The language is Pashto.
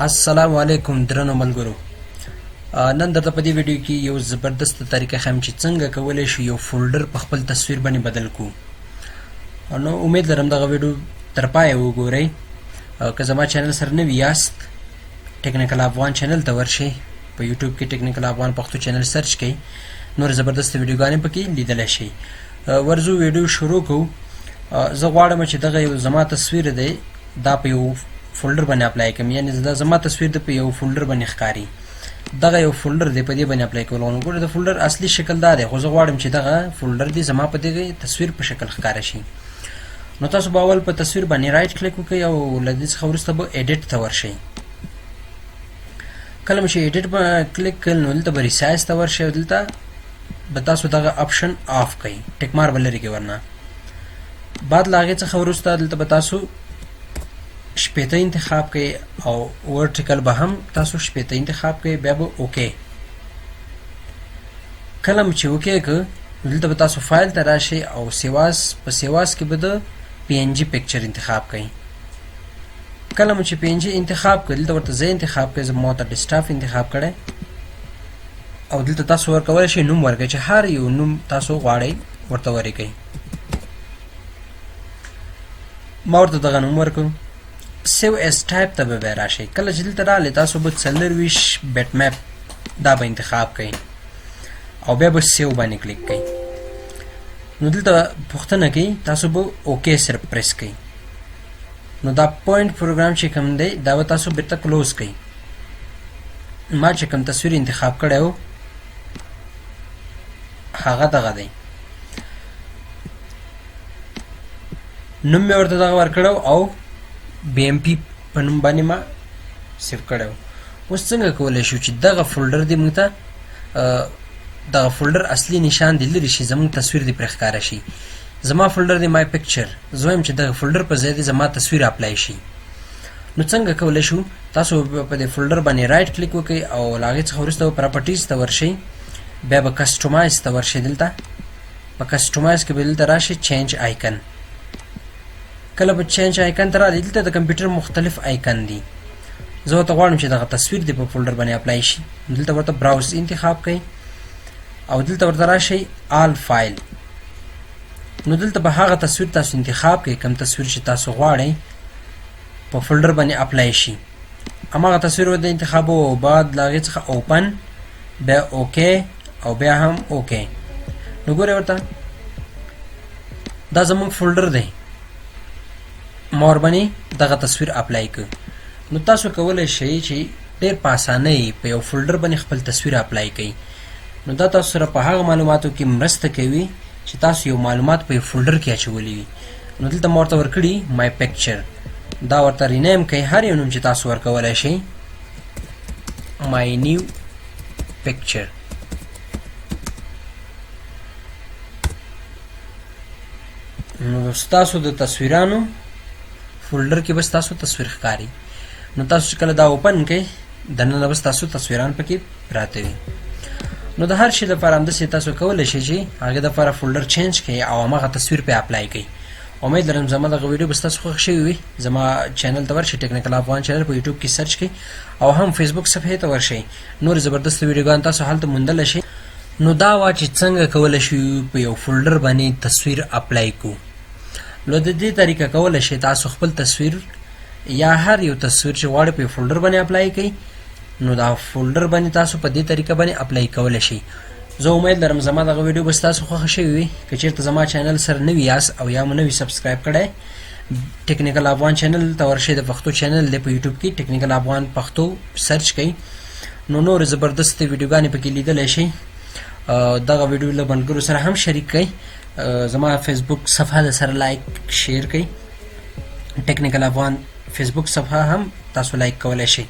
السلام علیکم درنو ملګرو، نن درته په دې ویډیو کې یو زبردسته طریقه ښیم چې څنګه کولی شو یو فولډر په خپل تصویر باندې بدل کړو. نو امید لرم دغه ویډیو تر پایه وګورئ. که زما چینل سره نوي یاست، ټیکنیکل افغان چینل ته ورشئ، په یوټیوب کې ټیکنیکل افغان پښتو چینل سرچ کړئ، نور زبردست ویډیوګانې پکې لیدلی شئ. ورځو ویډیو شروع کوو. زه غواړم چې دغه یو زما تصویر دی دا په یو فولډر باندې اپلای کوم، یعنی دا زما تصویر دی په یو فولډر باندې ښکاري. دغه یو فولډر دی، په دې باندې اپلای کول غواړم. ګوره، د فولډر اصلي شکل دا دی، خو زه غواړم چې دغه فولډر دی زما په دغه تصویر په شکل ښکاره شي. نو تاسو به اول په تصویر باندې right click وکړئ او له دې څخه وروسته به edit ته ورشئ. کله چې edit به کلیک کړئ، نو دلته به resize ته ورشئ او دلته به تاسو دغه option off کړئ، tick mark به لرې کړئ ورنه. بعد له هغې څخه وروسته دلته به تاسو 60 انتخاب کړئ او vertical به هم تاسو 60 انتخاب کړئ، بیا به okay. کله مو چې okay کړ، دلته به تاسو فایل ته راشئ او save as، په save as کې به د PNG picture انتخاب کړئ. کله مو چې PNG انتخاب کړ، دلته ورته ځای انتخاب کړئ، زه ما ته desktop انتخاب کړی او دلته تاسو ورکولی شئ نوم ورکړئ، چې هر یو نوم تاسو غواړئ ورته ورکړئ. ما ورته دغه نوم ورکړ. save as type ته به بیا راشئ. کله چې دلته راغلئ، تاسو به 24 bitmap دا به انتخاب کړئ او بیا به save باندې کلیک کړئ. نو دلته پوښتنه کوي، تاسو به okay صرف پریس کړئ. نو دا Paint پروګرام چې کوم دی دا به تاسو بیرته close کړئ. ما چې کوم تصویر انتخاب کړی و هغه دغه دی، نوم مې ورته دغه ورکړی او BMP په نوم باندې ما save کړی و. اوس څنګه کولی شو چې دغه فولډر دې موږ ته دغه فولډر اصلي نشان دې لرې شي، زموږ تصویر دې پرې ښکاره شي؟ زما فولډر دی my picture، زه وایم چې دغه فولډر په ځای دې زما تصویر apply شي. نو څنګه کولی شو؟ تاسو په دې فولډر باندې right click وکړئ او له هغې څخه وروسته به properties ته ورشئ، بیا به customize ته ورشئ. دلته په customize کې به دلته راشئ change icon. کله به change icon ته راغلئ، دلته د کمپیوټر مختلف آیکن دي. زه ورته غواړم چې دغه تصویر دې په فولډر باندې apply شي. دلته ورته browse انتخاب کړئ او دلته ورته راشئ all file. نو دلته به هغه تصویر تاسو انتخاب کړئ کوم تصویر چې تاسو غواړئ په فولډر باندې apply شي. هماغه تصویر ورته انتخابوو او بعد له هغې څخه open، بیا okay او بیا هم okay. نو ګورئ ورته دا زموږ فولډر دی، ما ورباندې دغه تصویر apply کړ. نو تاسو کولی شئ چې ډېر په اسانۍ په یو فولډر باندې خپل تصویر apply کړئ. نو دا تاسو سره په هغه معلوماتو کې مرسته کوي چې تاسو یو معلومات په یو فولډر کې اچولي وي. نو دلته ما ورته ورکړي my picture، دا ورته rename کړئ، هر یو نوم چې تاسو ورکولی شئ، my new picture. نو ستاسو د تصویرانو فولډر کې به ستاسو تصویر ښکاري. نو تاسو چې کله دا open کړئ، دننه به ستاسو تصویران پکې پراته وي. نو د هر شي لپاره همداسې تاسو کولی شئ چې هغې دپاره فولډر change کړئ او هماغه تصویر پرې apply کړئ. امید لرم زما دغه ویډیو به ستاسو خوښ شوې وي. زما چینل ته ورشئ، ټیکنیکل افغان چینل په یوټیوب کې search کړئ او هم فیسبوک صفحې ته ورشئ، نور زبردست ویډیوګان تاسو هلته موندلی شئ. نو دا وه چې څنګه کولی شو په یو فولډر باندې تصویر apply کړو. نو د دې طریقه کولی شئ تاسو خپل تصویر یا هر یو تصویر چې غواړئ په یو فولډر باندې apply کړئ. نو دا فولډر باندې تاسو په دې طریقه باندې apply کولی شئ. زه امید لرم زما دغه ویډیو به ستاسو خوښه شوې وي. که چېرته زما چینل سره نوي یاست او یا مو نوي subscribe کړی، ټیکنیکل افغان چینل ته ورشئ، د پښتو چینل دی په یوټیوب کې، ټیکنیکل افغان پښتو search کړئ، نو نور زبردست ویډیوګانې پکې لیدلی شئ. دغه ویډیو له ملګرو سره هم شریک کړئ. زما فیسبوک صفحه د سره like share کړئ، ټیکنیکل افغان فیسبوک صفحه هم تاسو like کولی شئ.